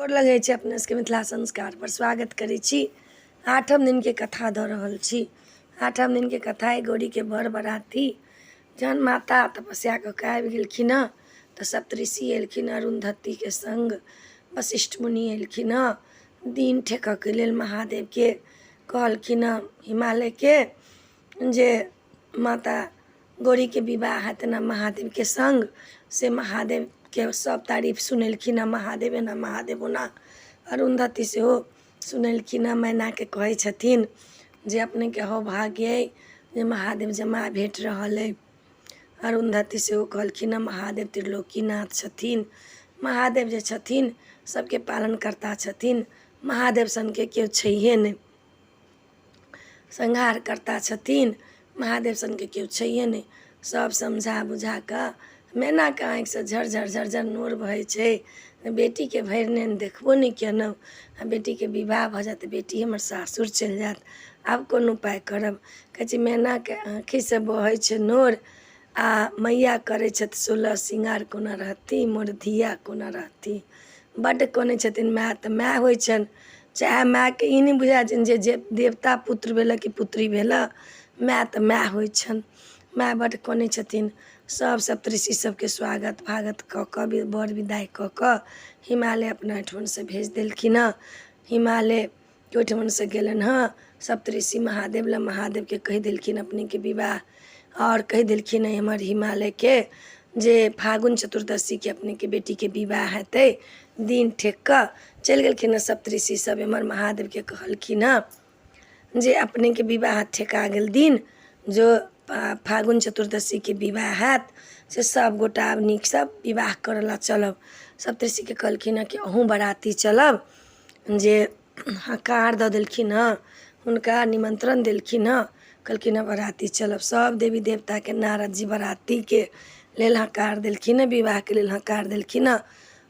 गोर लगै छी अपने सबके मिथिला संस्कार पर स्वागत करै छी। आठम दिनके कथा दऽ रहल छी। आठम दिनके कथा अइ गौरीके बर बराती। जहन माता तपस्या कऽ कऽ आबि गेलखिन हँ तऽ सप्तऋषि एलखिन अरुन्धतीके सङ्ग, वशिष्ठ मुनि एलखिन हँ दिन ठेकऽके लेल महादेवके कहलखिन हँ हिमालयके जे माता गौरीके विवाह हेतनि हँ महादेवके सङ्ग। से महादेवके सब तारीफ सुनेलखिन हँ महादेव एना महादेव ओना। अरुन्धती सेहो सुनेलखिन हँ। मैनाके कहै छथिन जे अपनेके हौ भाग्य अइ जे महादेव जमाय भेट रहल अइ। अरुन्धती सेहो कहलखिन हँ महादेव त्रिलोकीनाथ छथिन, महादेव जे छथिन सबके पालनकर्ता छथिन, महादेव सनके केओ छैहे नहि। संहारकर्ता छथिन, महादेव सनके केओ छैहे नहि। सब समझा बुझा कऽ मैनाके आँखिसँ झरझर झरझर नोर बहै छै। बेटीके भरि नैन देखबो नहि केलहुँ आ बेटीके विवाह भऽ जायत तऽ बेटी हमर सासुर चलि जायत। आब कोन उपाय करब? कहै छै मैनाके आँखिसँ बहै छै नोर आ मैया करै छथि 16 श्रृंगार, कोना रहती मोर धिया कोना रहती। बड्ड कनै छथिन माय तऽ माय होइ छनि। चाहे मायके ई नहि बुझाइ छनि जे देवता पुत्र भेलऽ कि पुत्री भेलऽ, माय तऽ माय होइ छनि। माय बड्ड कनै छथिन। सब सप्तऋषि सबके स्वागत भागत कऽ कऽ बर विदाइ कऽ कऽ हिमालय अपना ओहिठमनसँ भेज देलखिन हँ। हिमालय ओहिठमनसँ गेलनि हँ सप्तऋषि महादेव लग। महादेवके कहि देलखिन अपनेके विवाह आओर कहि देलखिन एम्हर हिमालयके जे फागुन चतुर्दशीके अपनेके बेटीके विवाह हेतै। दिन ठेक कऽ चलि गेलखिन हँ सप्तऋषि सब। एम्हर महादेवके कहलखिन हँ जे अपनेके विवाह ठेका गेल दिन, जो फागुन चतुर्दशीके विवाह हैत से सब गोटा आब नीकसँ विवाह करऽ लए चलब। सप्तऋषिके कहलखिन हँ कि अहूँ बराती चलब, जे हकार दऽ देलखिन हँ, हुनका निमन्त्रण देलखिन हँ। कहलखिन हँ बराती चलब। सब देवी देवताके नारद जी बरातीके लेल हकार देलखिन हँ, विवाहके लेल हकार देलखिन हँ।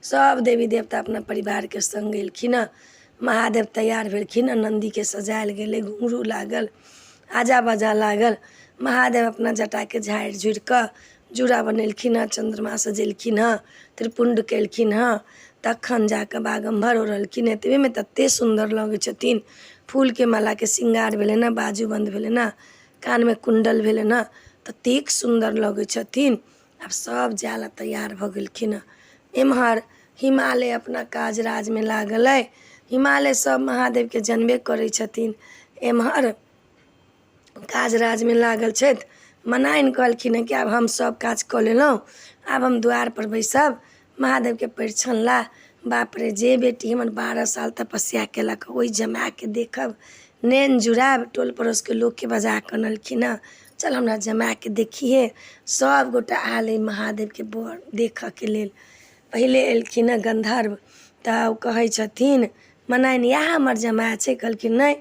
सब देवी देवता अपना परिवारके सङ्ग एलखिन हँ। महादेव तैयार भेलखिन हँ, नन्दीके सजायल गेलै, घुँघरू लागल, आजा बाजा लागल। महादेव अपना जटाके झाड़ि झुड़ि कऽ जूड़ा बनेलखिन हँ, चन्द्रमा सजेलखिन हँ, त्रिपुण्ड केलखिन हँ, तखन जाकऽ बागम्बर ओढ़लखिन। एतबेमे तते सुन्दर लगै छथिन। फूलके मालाके श्रृंगार भेलनि हँ, बाजूबन्द भेलनि हँ, कानमे कुण्डल भेलनि हँ, ततेक सुन्दर लगै छथिन। आब सब जाय लए तैयार भऽ गेलखिन हँ। एम्हर हिमालय अपना काज राजमे लागल अइ। हिमालय सब महादेवके जनबे करै छथिन। एम्हर काज राजमे लागल छथि। मनाइनि कहलखिन हँ कि आब हम सब काज कऽ लेलहुँ, आब हम द्वारपर बैसब महादेवके परिछन लए। बाप रे, जे बेटी हमर 12 साल तपस्या केलक ओहि जमायके देखब, नैन जुड़ायब। टोल पड़ोसके लोकके बजा कऽ अनलखिन हँ, चल हमरा जमायके देखिहे। सब गोटा आयल अइ महादेवके बर देखऽके लेल। पहिले एलखिन हँ गन्धर्व, तऽ ओ कहै छथिन मनाइनि इएह हमर जमाय छै? कहलखिन नहि,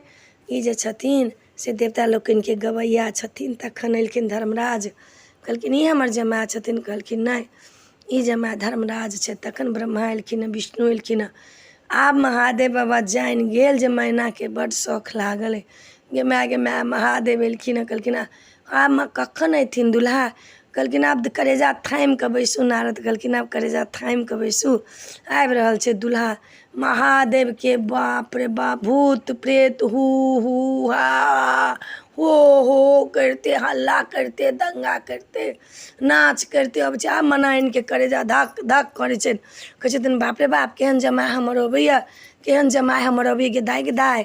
ई जे छथिन से देवता लोकनिके गवैया छथिन। तखन एलखिन धर्मराज, कहलखिन ई हमर जमाय छथिन? कहलखिन नहि, ई जमाय धर्मराज छै। तखन ब्रह्मा एलखिन हँ, विष्णु एलखिन हँ। आब महादेव बाबा जानि गेल जे मैनाके बड्ड शौख लागल अइ। गे माय गे माय, महादेव एलखिन हँ। कहलखिन हँ आब कखन अयथिन दुल्हा? कहलखिन आब करेजा थामि कऽ बैसू। नारद कहलखिन आब करेजा थामि कऽ बैसू, आबि रहल छै दुल्हा महादेवके। बाप रे बाप, भूत प्रेत हू हू हा हा हो हो करिते, हल्ला करिते, दंगा करिते, नाच करिते अबै छै। आब मनाइनके करेजा धक धक करै छनि। कहै छथिन बाप रे बाप, केहन जमाय हमर अबैए, केहन जमाय हमर अबैए, गे दाइ गे दाइ,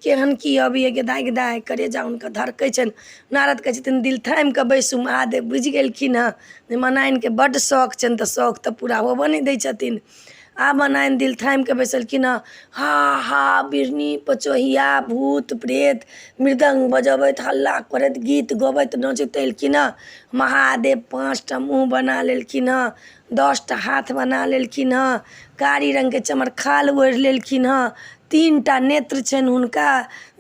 केहन की अबैए गे दाइ गे दाइ। करेजा हुनकर धड़कै छनि। नारद कहै छथिन दिल थामि कऽ बैसू। महादेव बुझि गेलखिन हँ जे मनाइनके बड्ड शौख छनि, तऽ शौख तऽ पूरा होबऽ नहि दै छथिन। आब मनाइन दिल थामि कऽ बैसलखिन हँ। हा हा बिढ़नी पचोहिया भूत प्रेत मृदङ्ग बजबैत, हल्ला करैत, गीत गबैत, नचैत एलखिन हँ। महादेव 5टा मुँह बना लेलखिन हँ, 10टा हाथ बना लेलखिन हँ, कारी रङ्गके चमरखाल ओढ़ि लेलखिन हँ, 3टा नेत्र छनि हुनका,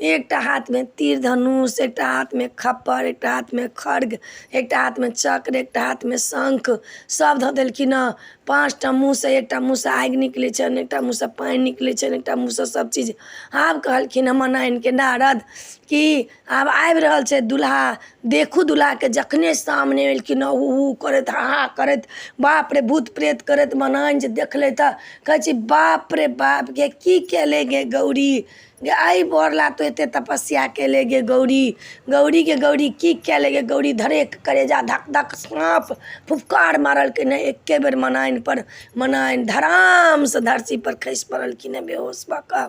एकटा हाथमे तीर धनुष, एकटा हाथमे खप्पर, एकटा हाथमे खड्ग, एकटा हाथमे चक्र, एकटा हाथमे शङ्ख, सब धऽ देलखिन हँ। 5टा मुँहसँ, एकटा मुँहसँ आगि निकलै छनि, एकटा मुँहसँ पानि निकलै छनि, एकटा मुँहसँ सब चीज। आब कहलखिन हँ मनाइनके नारद कि आब आबि रहल छै दुल्हा, देखू दुल्हाके। जखने सामने एलखिन हँ, हू हू करैत, हा हा करैत, बाप रे। भूत प्रेत करैत मनाइन जे देखलै तऽ कहै छै बाप रे बाप गे की केले गे गौरी गे एहि बर ला तू एते तपस्या केले गे गौरी गौरी गे गौरी की केले गे गौरी धरेक करेजा धक धक साँप फुफकार मारलकै ने एके बेर मनाइन पर मनाइन धरामसँ धरतीपर खसि पड़लखिन हेँ बेहोश भऽ कऽ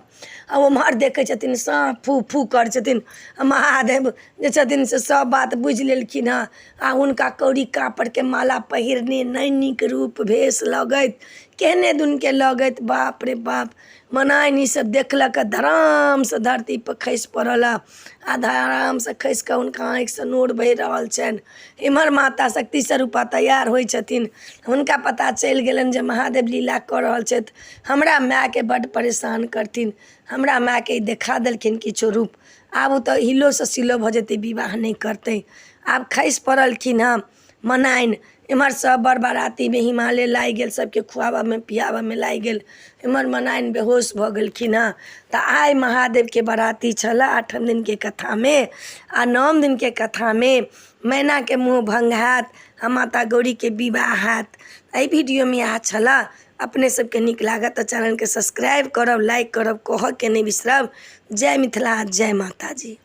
आ ओम्हर देखै छथिन साँप फू फू करै छथिन आ महादेव जे छथिन से सब बात बुझि लेलखिन हँ आ हुनका कौड़ी कापड़के माला पहिरने नहि नीक रूप भेष लगैत केहने दुनके लगैत बाप रे बाप मनाइन ईसब देखलक आ धरामसँ धरतीपर खसि पड़ल आ धरामसँ खसि कऽ हुनका आँखिसँ नोर बहि रहल छनि एम्हर माता शक्ति स्वरूपा तैयार होइ छथिन हुनका पता चलि गेलनि जे महादेव लीला कऽ रहल छथि हमरा मायके बड्ड परेशान करथिन हमरा मायके ई देखा देलखिन किछो रूप आब ओ तऽ हिलोसँ सिलो भऽ जेतै विवाह नहि करतै आब खसि पड़लखिन हँ मनाइन एम्हर सब बर बरातीमे हिमालय लागि गेल सबके खुआबऽमे पियाबऽमे लागि गेल एम्हर मनाइन बेहोश भऽ गेलखिन हँ तऽ आइ महादेवके बराती छलऽ आठम दिनके कथामे आओर नौम दिनके कथामे मैनाके मोह भङ्ग होयत आओर माता गौरीके विवाह होयत एहि वीडियोमे इएह छलऽ अपने सबके नीक लागत तऽ चैनलके सब्सक्राइब करब लाइक करब कहऽके नहि बिसरब जय मिथिला जय माताजी।